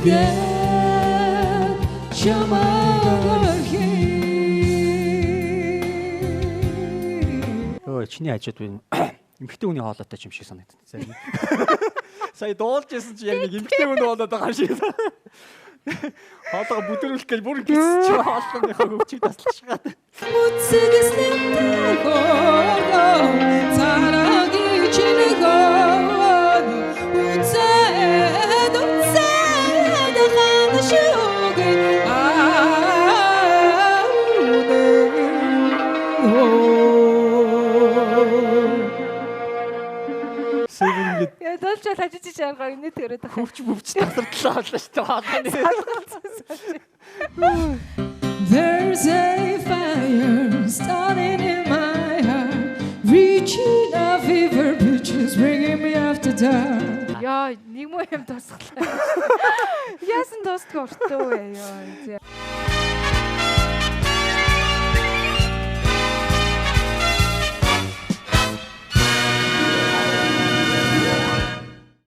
Үгээд чамайг орхи. Өө, чиний хажууд би эмэгтэй хүний хоолойтой ч юм шиг санагдсан. Зарим. Сая дуулж исэн чи яг нэг эмэгтэй хүн хоолойд байгаа юм шиг. Хоолойгоо бүдэрүүлэх гэж бүр гисч хоолойныхоо хөвчийг таслах шгаад. Үцгэслэнтэй хоргоо царагийн чингөө үцээд үцээд хан шүгэ аа. Сая бүр ингээд Яа, дуулж хажиж чаргаа инээ төрөөд байгаа. хөвч мөвч тасардлаа боллоо шүү дээ хоолойны. There's a fire starting in my heart, reaching a fever pitch, is bringing me after dark. Яа, нэг муу юм дуусглаа. Яасан дуустгүй уртуу вэ? Йоо.